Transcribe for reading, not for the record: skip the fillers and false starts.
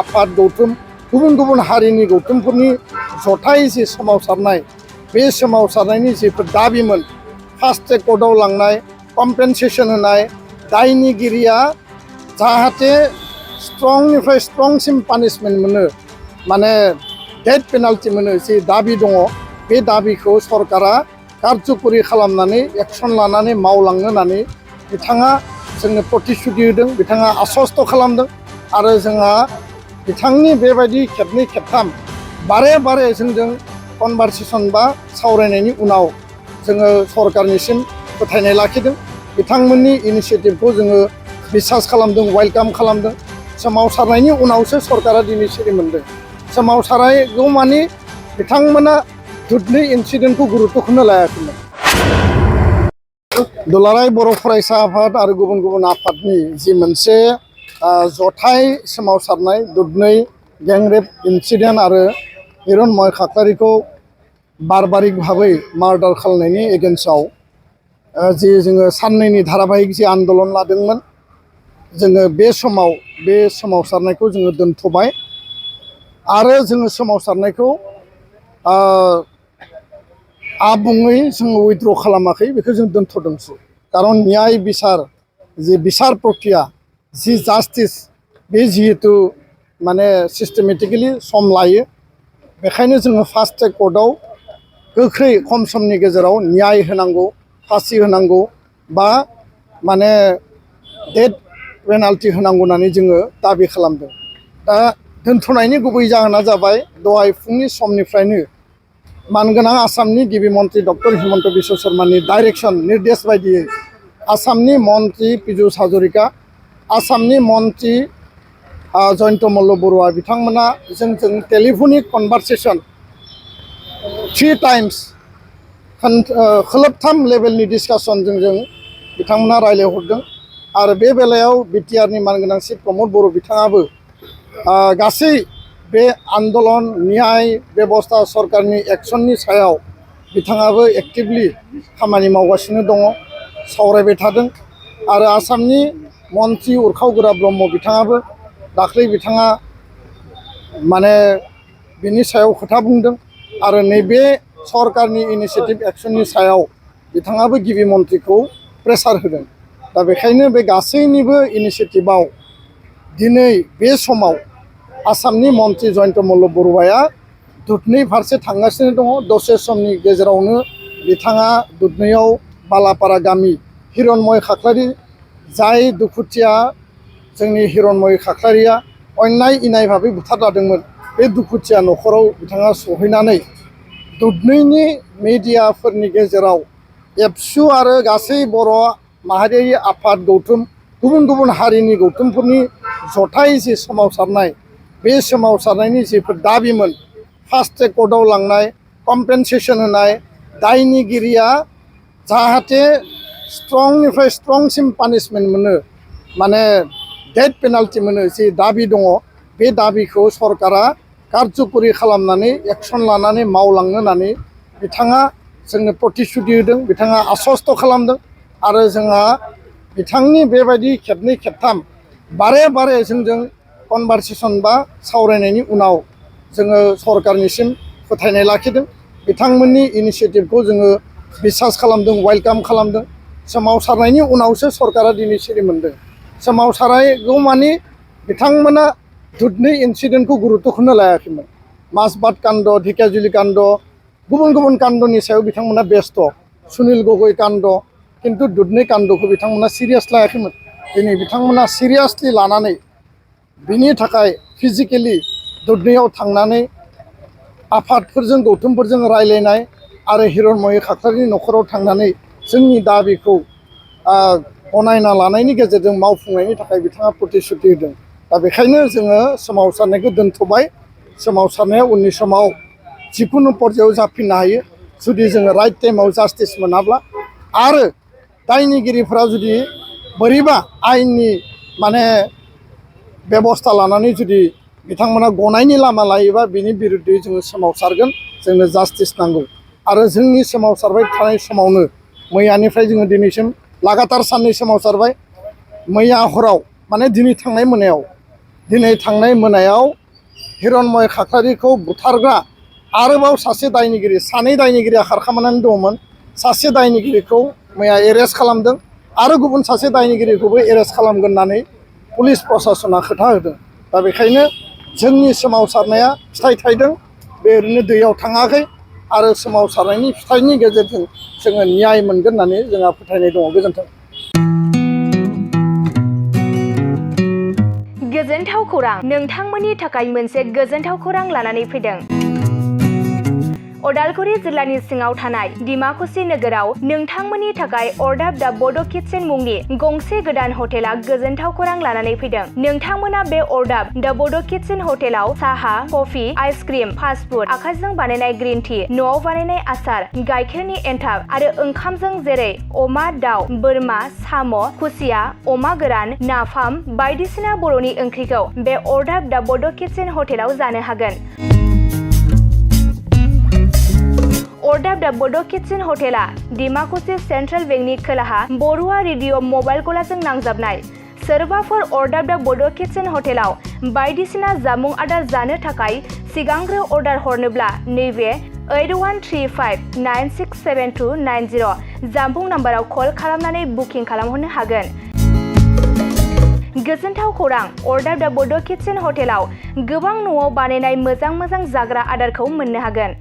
आफाद गौथुम गुबुन गुबुन हारिनि गौथुमफोरनि जथाय जे सोमावसारनाय बे सोमावसारनायनि जेफोर दाबिमोन फास्ट ट्रेक कर्टआव लांनाय कम्पेनसेसन होनाय दायनिगिरिया जाहाथे स्ट्रंनिफ्राय स्ट्रंसिम पानिशमेन्ट मोनो माने डेथ पेनाल्टि मोनो जे दाबि दङ बे दाबिखौ सरकारा कारजकरि खालामनानै एक्सन लानानै मावलांनो होननानै बिथाङा जोंनो प्रतिश्रुति होदों बिथाङा आश्वस्त खालामदों आरो जोंहा बिथांनि बेबायदि खेबनै खेबथाम बारे बारे जोंजों कनभारसेसन बा सावरायनायनि उनाव जोङो सरकारनिसिम फोथायनाय लाखिदों बिथांमोननि इनिशिएटिभखौ जोङो बिसास खालामदों वेलकाम खालामदों सोमावसारनायनि उनावसो सरकारा दिनै सिरि मोनदों सोमावसारगौमानि बिथांमोना दुधनि इन्सिडेन्टखौ गुरुत्वखौनो लायाखैमोन दुलाराय बर' फरायसा आफाद आरो गुबुन गुबुन आफादनि जि मोनसे जथाय सोमावसारनाय दुधनै गेंरेप इन्सिडेन्ट आरो हिरनमय खाख्लारिखौ बारबारिक भाबै मार्डार खालामनायनि एगेन्स्टआव जि जोङो साननैनि धाराबाहिक जि आन्दलन लादोंमोन जोङो बे समाव बे सोमावसारनायखौ जोङो दोनथ'बाय आरो जोङो सोमावसारनायखौ आबुङै जोङो उइथड्र खालामाखै बेखौ जों दोनथ'दोंसो कारन न्याय बिसार जि बिसार प्रक्रिया जि जास्टिस बे जिहेतु माने सिस्टेमेटिकेलि सम लायो बेखायनो जोङो फास्ट ट्रेक कर्टआव गोख्रै खम समनि गेजेराव न्याय होनांगौ फासि होनांगौ बा माने डेथ पेनाल्टि होनांगौ होननानै जोङो दाबि खालामदों दा दोनथ'नायनि गुबै जाहोना जाबाय दहाय फुंनि समनिफ्रायनो मानगोनां आसामनि गिबि मन्त्रि डक्टर हिमन्त बिश्व शर्मानि डाइरेक्सन निर्देश बायदियै आसामनि मन्त्रि पीयूष हाजरिका आसामनि मन्त्रि जयन्त मल्ल बरुवा बिथांमोना जोंजों टेलिफनिक कनभारसेसन 3 टाइम्स खोलोबथाम लेभेलनि डिसकासन जों बिथांमोना रायज्लायहरदों आरो बे बेलायाव बिटिआरनि मानगोनां चिफ प्रमद बर' बिथाङाबो गासै बे आन्दलन न्याय बेबस्था सरकारनि एक्सननि सायाव बिथाङाबो एक्टिभलि खामानि मावगासिनो दङ सावरायबाय थादों आरो आसामनि मन्त्रि उरखाव ब्रह्म बिथाङाबो दाख्लै बिथाङा माने बिनि सायाव खोथा बुंदों आरो नैबे सरकारनि इनिशिएटिभ एक्सननि सायाव बिथाङाबो गिबि मन्त्रिखौ प्रेसार होदों दा बेखायनो बे गासैनिबो इनिशिएटिभआव दिनै बे समाव आसामनि मन्त्रि जयन्त मल्ल बरुवाया दुधनै फारसे थांगासिनो दङ दसे समनि गेजेरावनो बिथाङा दुधनैयाव बालापारा गामि हिरनमय खाख्लारि जाय दुखुथिया जोंनि हिरनमय खाख्लारिया अन्याय इनाय भाबै बुथारजादोंमोन बे दुखुथिया न'खराव बिथाङा सहैनानै दुधनैनि मिडियाफोरनि गेजेराव एबसु आरो गासै बर' माहारियारि आफाद गौथुम गुबुन गुबुन हारिनि गौथुमफोरनि जथाय जि सोमावसारनाय बे सोमावसारनायनि जेफोर दाबिमोन फास्ट ट्रेक कर्टआव लांनाय कम्पेनसेसन होनाय दायनिगिरिया जाहाथे स्ट्रंनिफ्राय स्ट्रंसिम पानिशमेन्ट मोनो माने डेथ पेनाल्टि मोनो जि दाबि दङ बे दाबिखौ सरकारा कारजकरि खालामनानै एक्सन लानानै मावलांनो होननानै बिथाङा जोंनो प्रतिश्रुति होदों बिथाङा आश्वस्त खालामदों आरो जोंहा बिथांनि बेबायदि खेबनै खेबथाम बारे बारे जोंजों कनभारसेसन बा सावरायनायनि उनाव जोङो सरकारनिसिम फोथायनाय लाखिदों बिथांमोननि इनिशिएटिभखौ जोङो बिसास खालामदों वेलकाम खालामदों सोमावसारनायनि उनावसो सरकारा दिनै सिरि मोनदों सोमावसारगौमानि बिथांमोना दुधनै इन्सिडेन्टखौ गुरुत्वखौनो लायाखैमोन माजबाद कान्ड ढेकियाजुलि कान्ड गुबुन गुबुन कान्डनि सायाव बिथांमोना बेस्थ सुनिल गगৈ कान्ड किन्तु दुधनै कान्डखौ बिथांमोना सिरियास लायाखैमोन दिनै बिथांमोना सिरियासलि लानानै बिनि थाखाय फिजिकेलि दुधनैयाव थांनानै आफादफोरजों गौथुमफोरजों रायज्लायनाय आरो हिरनमय खाख्लारिनि न'खराव थांनानै जोंनि दाबिखौ गनायना लानायनि गेजेरजों मावफुंनायनि थाखाय बिथाङा प्रतिश्रुति होदों दा बेखायनो जोङो सोमावसारनायखौ दोनथ'बाय सोमावसारनाया उननि समाव जिखुनु पर्यायाव जाफिननो हायो जुदि जोङो राइट टाइमाव जास्टिस मोनाब्ला आरो दायनिगिरिफोरा जुदि बोरैबा आयेननि माने बेबस्था लानानै जुदि बिथांमोना गनायनि लामा लायोबा बिनि बिरुद्धै जोङो सोमावसारगोन जोंनो जास्टिस नांगौ आरो जोंनि सोमावसारबाय थानाय समावनो मैयानिफ्राय जोङो दिनैसिम लागातार साननै सोमावसारबाय मैया हराव माने दिनै थांनाय मोनायाव दिनै थांनाय मोनायाव हिरण्मय खाख्लारिखौ बुथारग्रा आरोबाव सासे दायनिगिरि सानै दायनिगिरिया खारखोमानानै दंमोन। सासे दायनिगिरिखौ मैया एरेस्ट खालामदों आरो गुबुन सासे दायनिगिरिखौबो एरेस्ट खालामगोन होननानै पुलिस प्रसासना खोथा होदों। दा बेखायनो जोंनि सोमावसारनाया फिथाइ थायदों, बे ओरैनो दैयाव थाङाखै आरो सोमावसारनायनि फिथाइनि गेजेरजों जोङो न्याय मोनगोन होननानै जोंहा फोथायनाय दङ। गोजोन्थों। गोजोनथाव खौरां, नोंथांमोननि थाखाय मोनसे गोजोनथाव खौरां लानानै फैदों। उदालगुरि जिल्लानि सिङाव थानाय डिमाकुसि नोगोराव नोंथांमोननि थाखाय अरदाब दा बड' किटचेन मुंनि गंसे गोदान हटेला गोजोनथाव खौरां लानानै फैदों। नोंथांमोना बे अरदाब दा बड' किटचेन हटेलाव साहा, कफि, आइसक्रिम, फास्टफुड, आखाइजों बानायनाय ग्रिन टि, न'आव बानायनाय आसार, गाइखेरनि एन्थाब आरो ओंखामजों जेरै अमा, दाउ, बोरमा, साम', खुसिया, अमा गोरान, नाफाम बायदिसिना बर'नि ओंख्रिखौ बे अरदाब दा बड' किटचेन हटेलाव जानो हागोन। अरदाब दा बड' किटचेन हटेला डिमाकुसि सेन्ट्रेल बेंकनि खोलाहा बरुवा रेडिअ मबाइल गलाजों नांजाबनाय। सोरबाफोर अरदाब दा बड' किटचेन हटेलाव बायदिसिना जामुं आदार जानो थाखाय सिगांग्रो अर्डार हरनोब्ला नैबे 8135967290 जामबुं नाम्बाराव कल खालामनानै बुकिं खालामहरनो हागोन। गोजोनथाव खौरां, अरदाब दा बड' किटचेन हटेलाव गोबां न'आव बानायनाय मोजां जाग्रा आदारखौ मोननो हागोन।